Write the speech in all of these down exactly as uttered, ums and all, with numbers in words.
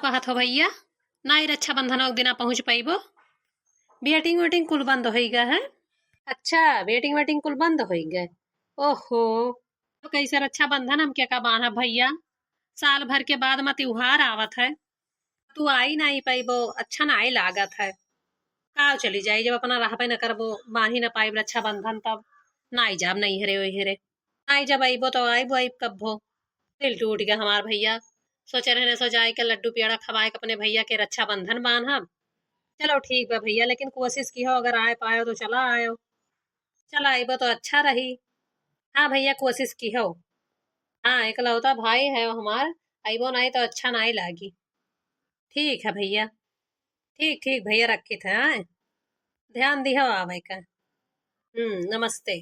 कहत हो भइया, नाई रक्षाबंधन के दिना पहुँच पइबो? Waiting waiting कुल बंद होइ गए है। अच्छा, waiting waiting कुल बंद होइ गए। ओहो, तो कैसे रक्षाबंधन हम के का बान्हब भइया? साल भर के बाद मा त्योहार आवत है, तू आई नाई पइबो, अच्छा नाई लागत है। का चली जाई, जब अपना रहबे न करबो, बान्ही न पाइब रक्षाबंधन, तब नाई जाब नैहरे ओइहरे। आई जब अइबो तो आइबो, आइब कब्बो। दिल टूट गया हमार भइया। सोचे रहने सो जाए के लड्डू पेड़ा खवाए के अपने भइया के रक्षाबंधन बान्हब। चलो ठीक बा भइया, लेकिन कोशिश किहो, अगर आए पायो तो चला आयो। चला अइबो तो अच्छा रही। हाँ भइया, कोशिश किहो। हाँ, इकलौता भाई है हमार, अइबो नाई तो अच्छा नाई लागी। ठीक है भइया, ठीक, ठीक भइया, रखित है, हाँ? ध्यान दिहो आवे का। हम्म, नमस्ते।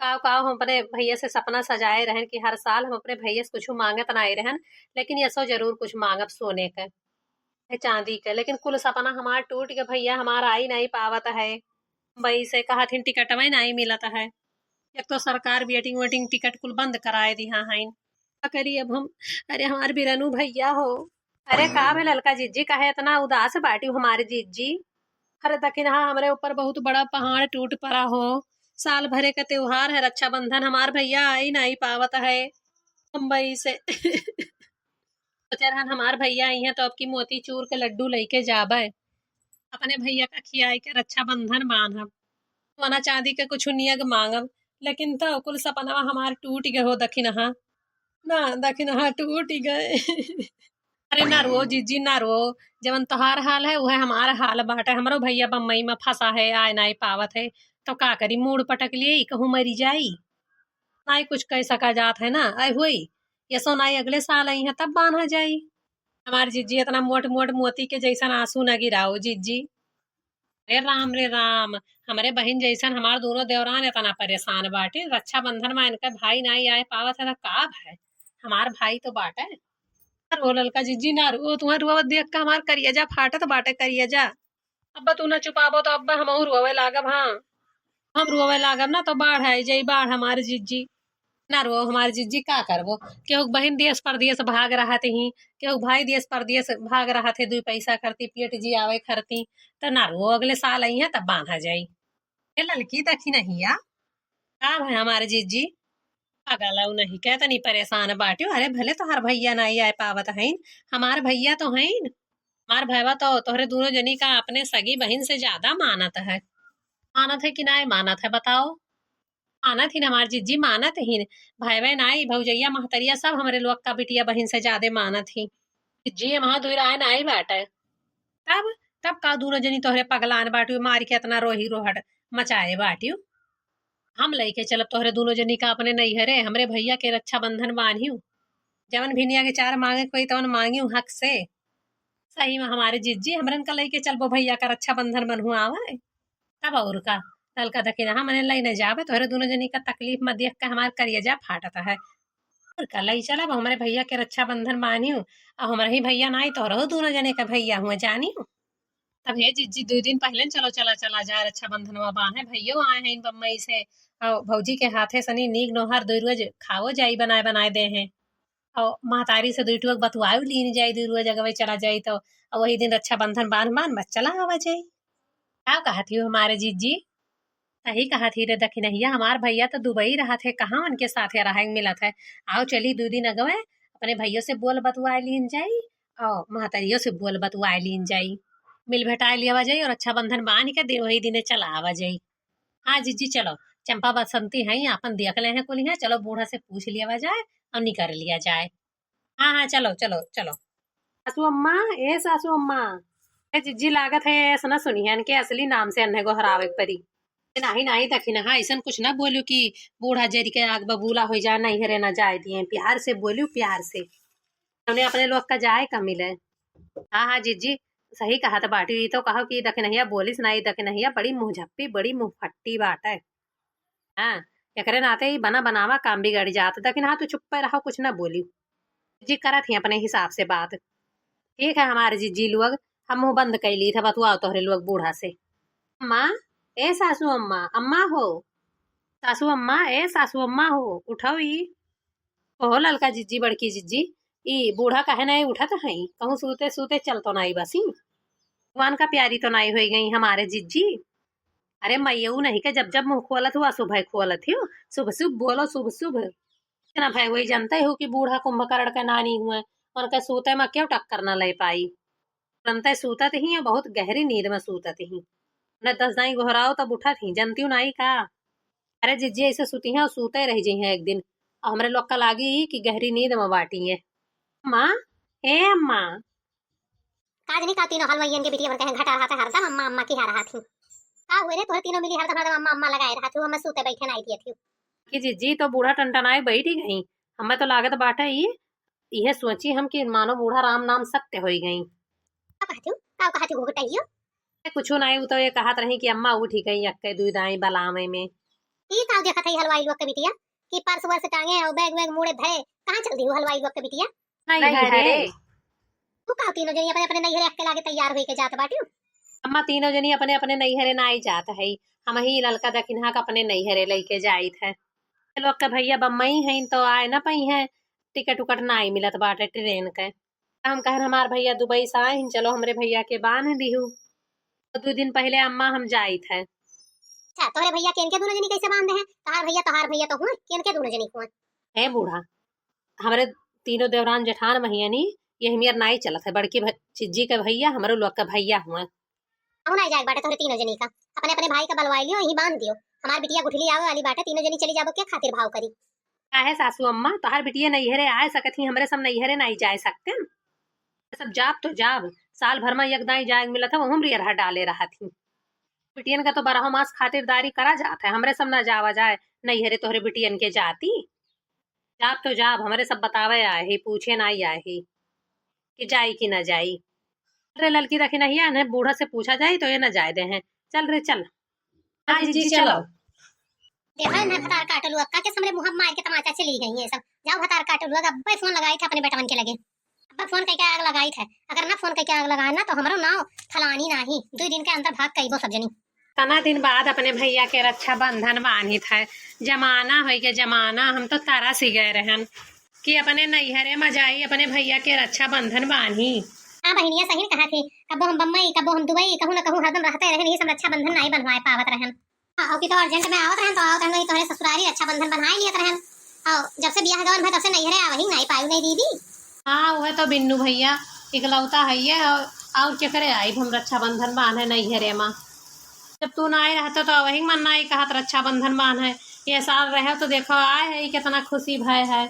काव, काव, हम अपने भइया से सपना सजाए रहन कि हर साल हम अपने भइया से कुछ मांगत नाई रहन, लेकिन यसो जरूर कुछ मांगब सोने के, है चांदी के, लेकिन कुल सपना हमार टूट के भइया, हमार आई नाई पावत है। बम्बई से कहत हिन टिकटवे नाई मिलत है। एक तो सरकार waiting waiting टिकट कुल बंद कराए दिहा हइन। का करी अब हम? अरे हमार बिरनू भइया हो। अरे का भे ललका जिज्जी, काहे इतना उदास बाटी हमारे जिज्जी? अरे दखिनहा, हमरे ऊपर बहुत बड़ा पहाड़ टूट पड़ा हो। साल भरे का त्योहार है रक्षाबंधन, हमार भइया आई नाई पावत है बम्बई से। सोचे रहन हमार भइया अइहें तो अब की मोतीचूर के लड्डू लइके जाबे, अपने भइया का खियाई के रक्षाबंधन बान्हब, सोना चांदी के कुछ नियग मांगब, लेकिन तो कुल सपनवा हमार टूट गए हो दखिनहा, ना दखिनहा टूट गए। अरे ना रो जिज्जी, ना रो, जवन तोहार हाल है उहे हमार हाल बाटे। हमरो भइया बम्बई में फंसा है, आए नाई पावत है, तो का करी, मूड़ पटक लिए, कहूँ मरी जाई। नाई कुछ कह सका जात है ना, ऐ होई, यसो नाई अगले साल अइहें तब बान्हा जाई। हमार जिज्जी इतना मोट मोट मोती के जैसन आंसू न गिराओ जिज्जी। अरे राम रे राम, हमरे बहिन जैसन हमार दोनों देवरान इतना परेशान बाटे, रक्षाबंधन में इनका भाई नाई आए पावत है तो का भय, हमार भाई तो बाटे। ना रो ललका जिज्जी, ना रो, तुम्हें रोवत देख के हमार करियजा फाटत बाटे, करियजा। अब्बा तू ना चुपाबो तो अब्बा हमहू रोवे लागब। हाँ, हम रोवे लागब ना तो बाढ़ आई जाई, बाढ़ हमार जिज्जी। ना रो हमार जिज्जी, का करबो? केहू के बहिन देश परदेश भाग रहत ही, केहू के भाई देश परदेश भाग रहत है, दुई पैसा करती पेट जियावे खरती। तो ना रो, अगले साल अइहें तब बान्हा जाई। ए ललकी दखिनहिया, का भय हमार जिज्जी? पागल है नहीं, कह तनी परेशान बाटियो। अरे भले तोहार भइया नाई आए पावत हईन, हमार भइया तो हईन। हमार भयवा तो तोहरे दोनों जनी का अपने सगी बहिन से ज्यादा मानत है। मानत है कि नाई मानत है बताओ? मानत ही न हमार जिज्जी, मानत ही न। भयवे नाई, भौजैया, महतरिया सब हमरे लोग का बिटिया बहिन से ज्यादा मानत ही। जिज्जी, हम दुई राय नाई बाटे। तब, तब का दोनों जनी तोहरे पगलान बाटियो, मारी के इतना रोही रोहट मचाए बाटियो। हम लइके चलब तोहरे दोनों जनी का अपने नैहरे, हमरे भइया के रक्षाबंधन बान्हियो। जवन भिनिया के चार मांगे कोई तवन मांगियो हक से। सही में हमारे जिज्जी, हमरन का लइके चलबो भइया का रक्षाबंधन बनहु आवे। तब और का, ललका दखिनहा मने लई न जाबे, तोहरे दोनों जनी का तकलीफ में देख के हमार करियजा फाटत है। और का लई चलब, हमरे भइया के रक्षाबंधन बान्हियो, आ हमरे ही भइया नाई, तोहरो दोनों जने का भइया हुए जानियो। तब हे जिज्जी, दुई दिन पहिले न चलो, चला, चला जाए, रक्षाबंधनवा बान्हे, भइयो आए हैं बम्बई से, और भौजी के हाथे सनी नीक नोहर दुई रोज खाओ जाई, बनाए, बनाए दे हैं। और महतारी से दुई टुक बतुआई लीन जाई, दुई रोज अगवे चला जाई तो, और वही दिन रक्षाबंधन बान्ह, बान्ह बस चला आवा जाई। का कहत ही हमारे जिज्जी? सही कहत ही रे दखिनहिया, हमार भइया तो दुबई रहत है, कहाँ उनके साथे रहे मिलत है। आओ चली दुई दिन अगवे अपने भइयो से बोल बतुआई लीन जाई, और महतरियो से बोल बतुआई लीन जाई, मिल भेटाई लियावा जाई और रक्षाबंधन बान्ह के दिन वही दिने चला आवा जाई। हाँ जिज्जी चलो, चंपा बसंती हैं, आपन देख ले हैं कुल हैं, चलो बूढ़ा से पूछ लियावा जाए और निकर लिया जाए। हाँ, हाँ, चलो, चलो, चलो। सासू अम्मा, ए सासू अम्मा। ए जिज्जी लागत है, ऐसा ना सुनिहन के असली नाम से अन्हे गोहरावे के परी। नाही, नाही, दखिनहा, ऐसन कुछ ना बोलू कि बूढ़ा जरी के आग बबूला हो जाए, नैहरे ना जाए दिए। प्यार से बोलू, प्यार से। उन्हें अपने लोग का जाए का मिले। हाँ, हाँ, जिज्जी, सही कहत बाटी। ई तो कहो कि दखिनहिया बोलिस ना, ई दखिनहिया बड़ी मुँहझप्पी, बड़ी मुँहफट्टी बाटे। हाँ, एकरे नाते ई बना बनावा काम बिगड़ जात। दखिनहा, तू चुप्पे रहो, कुछ ना बोली। जी करत ही अपने हिसाब से बात। ठीक है, हमारे जिज्जी लोग, हम मुँह बंद कर ली था, बतुआओ तोहरे लोग बूढ़ा से। अम्मा, ए सासू अम्मा, अम्मा हो, सासू अम्मा, ए सासू अम्मा हो, उठाओ ई। ओहो ललका जिज्जी, बड़की जिज्जी, ई बूढ़ा काहे नाई उठत हई? कहूँ सूते सूते चल तो नाई बसी? भगवान का प्यारी तो नाई होई गई हमारे जिज्जी? अरे मइयऊ नहीं के जब जब मुँह खोलत हुआ, सुबह खोलत हियो, शुभ शुभ बोलो, शुभ शुभ। इतना भय वही जानते हो कि बूढ़ा कुंभकर्ण के नानी हुए, उनके सूते में क्यों टक्कर न ले पाई। तुरंते सूतत ही, बहुत गहरी नींद में सूतत ही। न दस दाई गोहराओ तब उठत ही, जनतियो नाई का? अरे जिज्जी ऐसे सूती हैं और सूते रह जई हैं एक दिन, और हमरे लोग का लागी कि गहरी नींद में बाटी है। अम्मा, ए अम्मा। का जनी का तीनों हलवाइयन के बिटिया बन कहे घटा रहा था, हरदम अम्मा अम्मा की हा रहा थी। का हुए रे, तोहरे तीनों मिली हरदम हरदम अम्मा अम्मा लगाए रहा थी, हमें सूते बैठे नाई दिए थी। कि जिज्जी तो बूढ़ा टनटनाए बैठी गई, हमें तो लागत बाटे ई, इहे सोची हम कि मानो बूढ़ा राम नाम सत्य होई गई। का कहती हूँ, का कहती हूँ घुघटैयो? ए, कुछू नाई, उ तो ये कहत रही कि अम्मा उठी गई अक्के दुई दाई बलावे में। ई का देखत है हलवाई लोग के बिटिया कि पर्स वर्स टांगे और बैग वैग मुड़े धरे, कहाँ चल दी हलवाई लोग के बिटिया? नहीं नहीं है रे। रे। तू का तीनों जनी अपने अपने नैहरे अक्के लागे तैयार होई के जात बाटियो? अम्मा तीनों जनी अपने अपने नैहरे ना आई जात है, हम ही ललका दखिनहा के अपने नैहरे लेके जाइत है। ये लोग के भैया बम्बई हैं तो आए ना पाई हैं, टिकट उकट ना आई मिलत बाटे ट्रेन के। हम कहन हमार भैया दुबई से आए हैं, चलो हमरे भैया के बांध दिहू। तो दो दिन पहले अम्मा हम जाइत है। अच्छा, तोहरे भैया के इनके दोनों जनी कैसे बांधे हैं? तोहार भैया, तोहार भैया तो हुए, कि इनके दोनों जनी हुए? ए बूढ़ा, हमरे तीनों देवरान जेठान महियानी, ये हमियर नाई चलत है। बड़की भ-, जिज्जी के भैया, हमरो लोग के भैया हुए। कहूँ नाई जाए बाटे तोहरे तीनों जनी का। अपने अपने भाई का बलवाई लियो, यहीं बांध दियो। हमार बिटिया गुठली आवे वाली बाटे, तीनों जनी चली जाबो, के खातिर भाव करी? काहे सासू अम्मा, तोहार बिटिया नैहरे आए सकत ही, हमरे सब नैहरे नाई जाए सकते? सब जाब तो जाब, साल भर में एक दाई जाए मिलत है, वहूँ रियरहा डाले रहत ही। बिटियन का तो बारह मास खातिरदारी करा जात है, हमरे सब ना जावा जाए नैहरे तोहरे बिटियन के जाती। जाब तो जाब, हमरे सब बतावे आए ही, पूछे नाई आए ही कि जाई कि ना जाई। रे ललकी दखिनहिया, इन्हें बूढ़ा से पूछा जाई तो ये ना जाए दे हैं। चल रे चल। हाँ हाँ जिज्जी, जिज्जी, चलो। चलो। देखो ना भतार काटलू, अक्का के हमरे मुँह मार के तमाचा चली गई है सब। जाओ भतार काटलू, अब्बे फोन लगाई थे अपने बेटवन के लगे। अब्बे फोन कइके आग लगाई थे, अगर ना फोन कइके आग लगाए ना तो हमरो नाव फलानी नाही, दो दिन के अंदर भाग कइबो सब जनी। तना दिन बाद अपने भैया के रक्षाबंधन बांधित है। जमाना होई के जमाना, हम तो तरस ही गए रहन कि अपने नैहरे में जाई, अपने भैया के रक्षाबंधन बांधी। हाँ बहिनिया, सही कहा थी, कबो हम बम्बई, कबो हम दुबई, कहूँ ना कहूँ हरदम रहते रहन, यही सब रक्षाबंधन नाई बंधवाए पावत रहन। हाँ, अउर की तो अर्जेंट में आवत रहन तो आवत रहन, तोहरे ससुरारी रक्षाबंधन बन्हाई लियत रहन। अउर जब से बियाह गवन भय तब से नैहरे आवही नाई पायु नहीं दीदी। हाँ, वह तो बिन्नू भैया इकलौता है ये, अउर, अउर केकरे आइब हम रक्षाबंधन बांधे नैहरे मा। जब तू नाई रहतो तो वही मन नाई कहत रक्षाबंधन बांधे। ये साल रहे तो देखो आए है, कितना खुशी भय है,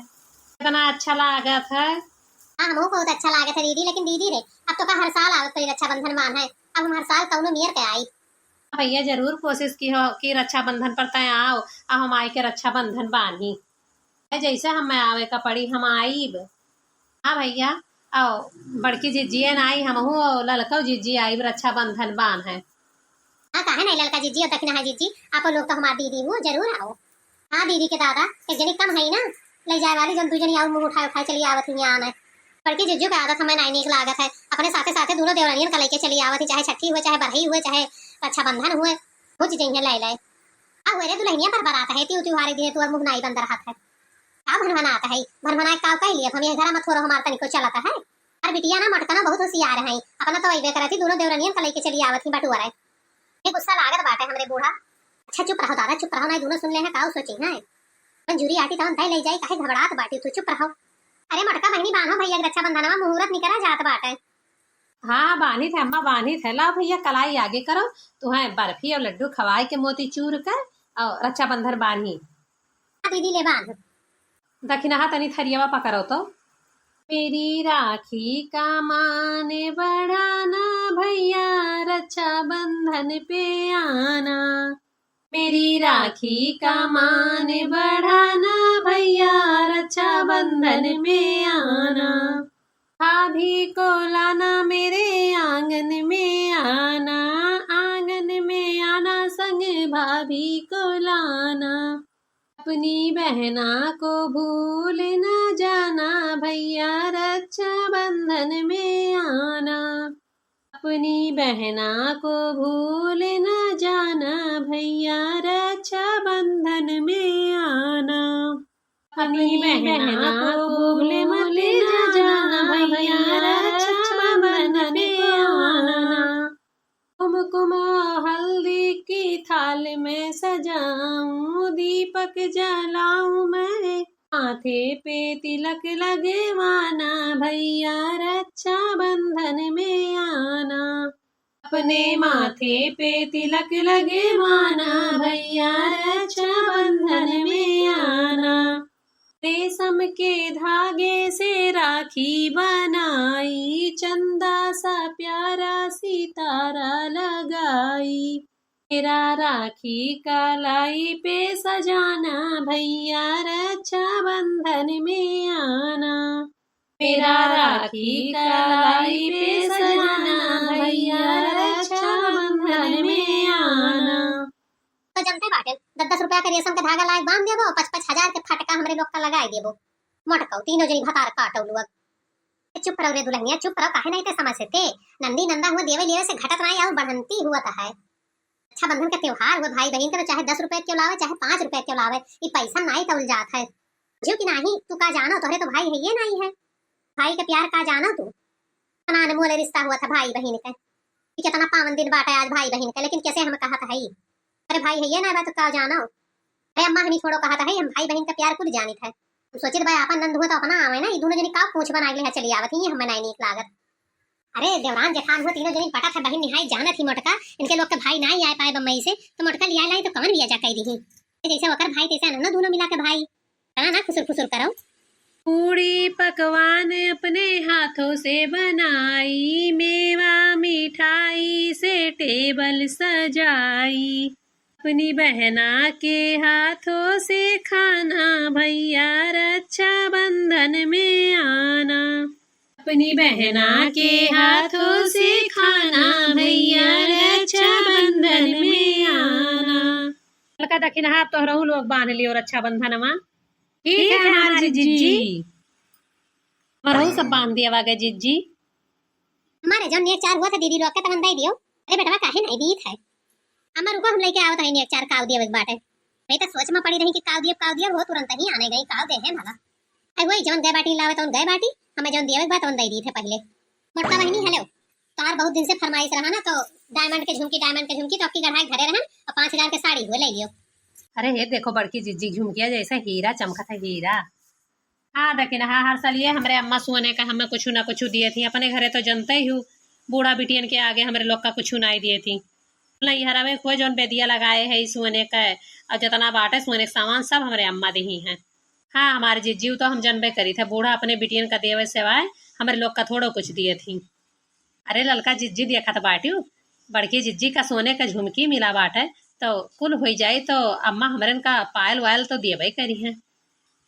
कितना अच्छा लागत है। हाँ, हमहू बहुत अच्छा लागत है दीदी, लेकिन दीदी रे, अब तो का हर साल आवत पड़ी रक्षाबंधन बांधे, अब हम हर साल कौनो मियर के आई। भैया जरूर कोशिश की हो कि रक्षाबंधन पर तय आओ, अब हम आई के रक्षाबंधन बांधी। जैसे हमें आवे का पड़ी, हम आईब। हाँ भैया, आओ, बड़की जिज्जियन आई, हमहू आओ, ललकौ जिज्जी आईब रक्षाबंधन बांधे। हाँ, काहे नहीं ललका जिज्जी और दखिनहा जिज्जी, आप लोग तो हमार दीदी हो, जरूर आओ। हाँ दीदी के दादा, एक जनी कम है ना, ले जाए वाली, जन दू जनी और मुंह उठाए उठाए चली आवत ही यहाँ आने। बड़की जिज्जू के आदत हमें नहीं नीक लागत है, अपने साथे साथे दोनों देवरानियन का लेके चली आवत ही, चाहे छठी हुए, चाहे बरही हुए, चाहे रक्षाबंधन हुए, भुज जइहे ले ले। आ हुए रे दुल्हनिया भरभरात है, तिउ तिउहारी दिने तोर मुँह नाई बंद रहत है। का भनभनात है, भनभनाए का कह लिए, हम ये घर में थोड़ा हमार तनिको चलत है। अरे बिटिया ना मटकना बहुत होशियार है, अपना तो अइबे करत ही, दोनों देवरनियन का लेके चली आवत ही बटुअरे। ये गुस्सा लागत बाटे हमरे बूढ़ा। अच्छा चुप रहो दादा, चुप रहो, नहीं दोनों सुन ले हैं, काऊ सोची हैं। मंजूरी आटी तवन धै ले जाई, काहे घबरात बाटी तू, चुप रहो। अरे मटका बहिनी बान्हो भैया के रक्षाबंधनवा, मुहूर्त निकरा जात बाटे। हाँ, बान्हित है अम्मा, बान्हित है। लाओ भैया, कलाई आगे करो, तुहें बर्फी और लड्डू खवाई के मोती चूर के और रक्षाबंधन बान्ही। हाँ दीदी, ले बान्ह। दखिनहा तनी थरियवा पकड़ो तो। मेरी राखी का मान बढ़ाना भैया, रक्षाबंधन पे आना। मेरी राखी का मान बढ़ाना भैया, रक्षाबंधन में आना। भाभी को लाना मेरे आंगन में आना, आंगन में आना, संग भाभी को लाना। अपनी बहना को भूल ना जाना भैया, रक्षाबंधन में आना। अपनी बहना को भूल ना जाना भैया, रक्षाबंधन में आना। अपनी बहना को भूल मत जाना भैया, रक्षाबंधन पे आना। कुमकुम हल्दी की थाल में सजाऊं, दीपक जलाऊं मैं, माथे पे तिलक लगवाना भैया, रक्षाबंधन में आना। अपने माथे पे तिलक लगवाना भैया, रक्षाबंधन में आना। रेशम के धागे से राखी बनाई, चंदा सा प्यारा सितारा लगाई। मेरा राखी कलाई पे सजाना भैया, रक्षाबंधन में आना। मेरा राखी कलाई पे सजाना भैया, रक्षाबंधन में आना। तो जनते बाटे, दस दस रुपया के रेशम के धागा लाए बांध देबो, पाँच पाँच हजार के फटका हमरे लोग का लगाए देबो। मोटकऊ तीनों जनी भतार काटो लोग। ए, चुप रहो रे दुल्हनिया, चुप रहो, काहे नहीं ते समझते? नंदी नंदा हुआ देवे लेवे से घटत नाई और बढ़ंती हुआ तो है। रक्षाबंधन का त्योहार हुआ, भाई बहन के तो चाहे दस रुपया क्यों लावे, चाहे पाँच रुपया क्यों लावे, ई पैसा नाई तौल जात है। जो कि नाही, तू का जानो, तोहरे तो भाई है ये नाई है। भाई के प्यार का जानो तू? कितना अनमोल रिश्ता हुआ था भाई बहन के। कि कितना पावन दिन बाटे आज भाई बहन के, लेकिन कैसे हम कहत हई? अरे भाई है ये ना बा तो का जानो? अरे अम्मा हमी थोड़ो कहत हई, हम भाई बहन का प्यार कुल जानित है। हम सोचित बा आपन नंद हुआ तो अपना आवे ना, ई दोनों जनी का पूछ बना के चली आवत ही, हमें नाई नीक लागत। अरे देवरान जेठान हुआ तीनों जनी पटत है बहन निहाई जानत ही मोटका, इनके लोग के भाई नाई आए पाए बम्बई से, तो मोटका लिया लाई तो कौन बिया जा कह दी? जैसे ओकर भाई तैसे अनन्नो दोनों मिला के भाई। तना ना खुसुर फुसुर करो। पूड़ी पकवान अपने हाथों से बनाई, मेवा मिठाई से टेबल सजाई। अपनी बहना के हाथों से खाना भैया, रक्षाबंधन में आना। अपनी बहना के हाथों से खाना भैया, रक्षाबंधन में आना। ललका दखिनहा, अब तोहरहू लोग बांध लियो रक्षाबंधनवा। ठीक है हमार जिज्जी। हमरहू सब बांध दिया वागे जिज्जी। हमारे जौन नेक चार हुआ था दीदी लोग के, तवन दे दियो। अरे बेटवा, काहे नहीं दीत है? अम्मा रुको, हम लेके आवत है नेक चार, काव दियो एक बाटे। मैं तो सोच में पड़ी रही कि काव दियो, काव दियो, वो तुरंत ही आने गई, काव दे है भला। आई वही जौन गए बाटी लावे तौन गए बाटी, हमें जौन दियो एक बात तौन दे दीत है पहले। मोटका बहनी, हेलो, तार बहुत दिन से फरमाइश रहा ना, तो डायमंड के झुमकी, डायमंड के झुमकी, तो आपकी गढ़ाई घरे रहन और पाँच हजार के साड़ी हुए ले लियो। अरे हे देखो बड़की जिज्जी, झुमकिया जैसे हीरा चमकत है, हीरा। हाँ दखिनहा, हर साल ये हमरे अम्मा सोने का हमें कुछ ना कुछ दिए थी। अपने घरे तो जनते ही हो, बूढ़ा बिटियन के आगे हमरे लोग का कुछ नाई दिए थी। नैहरा में कोई जौन बेदिया लगाए है सोने का, और जितना बाटे सोने का सामान सब हमरे अम्मा दी हैं। हाँ हमारे जिज्जी तो हम जनबे करी थे, बूढ़ा अपने बिटियन का देवे सिवाय हमरे लोग का थोड़ो कुछ दिए थी। अरे ललका जिज्जी देखत बाटियो, बड़की जिज्जी का सोने का झुमकी मिला बाटे, तो कुल होई जाई तो अम्मा हमरन का पायल वायल तो देबे करी हैं।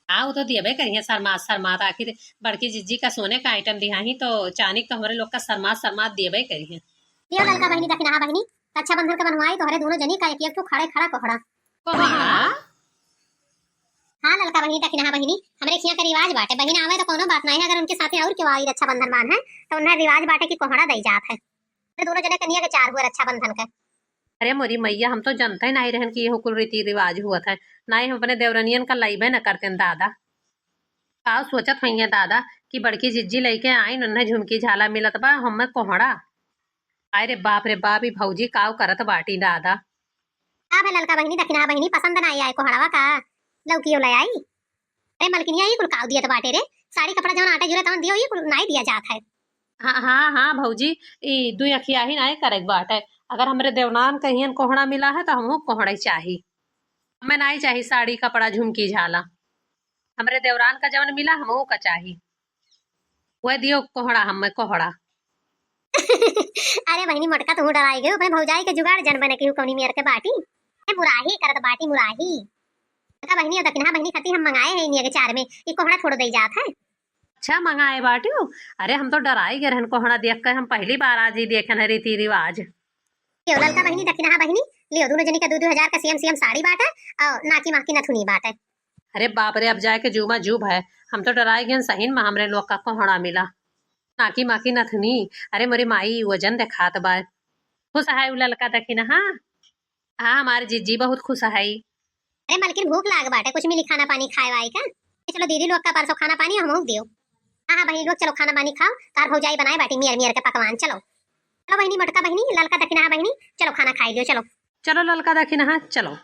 हाँ, वो तो देबे करी हैं शर्मात शर्मात, आखिर बड़की जिज्जी का सोने का आइटम दिहा ही तो चानी तो हमरे लोग का शर्मात शर्मात देबे करी हैं। दियो ललका बहिनी, दखिनहा बहिनी, रक्षाबंधन का बनवाई तोहरे दोनों जनी का एक एक ठो खड़े खड़ा कोहड़ा। कोहड़ा? हाँ ललका बहिनी, दखिनहा बहिनी, हमरे खिया के रिवाज बाटे, बहिन आवे तो कोनो बात नहीं है, अगर उनके साथे और केहू आई रक्षाबंधन बांधे तो उन्हें रिवाज बाटे कि कोहड़ा दई जात है। हमरे दोनों जने कनिया के चार हुए रक्षाबंधन के। अरे मोरी मैया, हम तो जनते नहीं रहन कि यह कुल रीति रिवाज हुआ था, ना ही हम अपने देवरनियन का लइबे न करते दादा। का सोचत हुई है दादा कि बड़की जिज्जी लइके आई, उन्हें झुमकी झाला मिलत बा, हमें कोहड़ा। आय रे बाप रे बाप, ई भौजी काव करत बाटी दादा। का भे ललका बहिनी, दखिनहा बहिनी, पसंद ना आई कोहड़वा का? लौकियो ले आई? अरे मलकिनिया, ई कुल काव दियत बाटे रे? साड़ी कपड़ा जौन आटे जुरे तौन दियो, ई कुल नाई दिया जात है। हाँ, हाँ, हाँ भौजी, ई दुई अखिया ही नाई करे के बाटे। अगर हमरे देवनान कहियन कोहड़ा मिला है तो हमहू कोहड़ा ही चाही। हमें नाई चाही साड़ी कपड़ा झुमकी झाला। हमरे देवरान का जौन मिला हमहू का चाही। वह दियो कोहड़ा, हमें कोहड़ा। अरे बहिनी मोटका, तू डराई गयो, अपने भौजाई के जुगाड़ जन बने केहू कौनी मेर के बाटी। ए मुराही करत बाटी मुराही। का बहिनी, और दखिनहा बहिनी खाती हम मंगाए हैं इनिया के चार में, ई कोहड़ा थोड़ो दई जात है। अच्छा मंगाए बाटियो? अरे हम तो डराई गए रहन कोहड़ा देख के, हम पहली बार आज ही देखे हैं रीति रिवाज। लियो ललका बहिनी, दखिनहा बहिनी, लियो दोनों जनी का दो दो हजार का सेम सेम साड़ी बाटे और नाकी माकी नथुनी बाटे। अरे बाप रे, अब जाए के जूमा जूब है, हम तो डराई गए सही में हमरे लोग का कोहड़ा मिला। नाकी माकी नथुनी, अरे मोरी माई वजन देखात बा। खुश है उ ललका दखिनहा। हाँ, हमार जिज्जी बहुत खुश है। अरे मलकिन, भूख लाग बाटे, कुछ मिली खाना पानी खाए वाए का? चलो दीदी लोग का परसों खाना पानी हमहू दियो। हाँ हाँ बहिनी लोग, चलो खाना पानी खाओ, तार भौजाई बनाए बाटी मियर मियर के पकवान। चलो चलो बहिनी, मोटका बहिनी, ललका दखिनहा बहिनी, चलो खाना खाई लियो। चलो चलो ललका दखिनहा, चलो।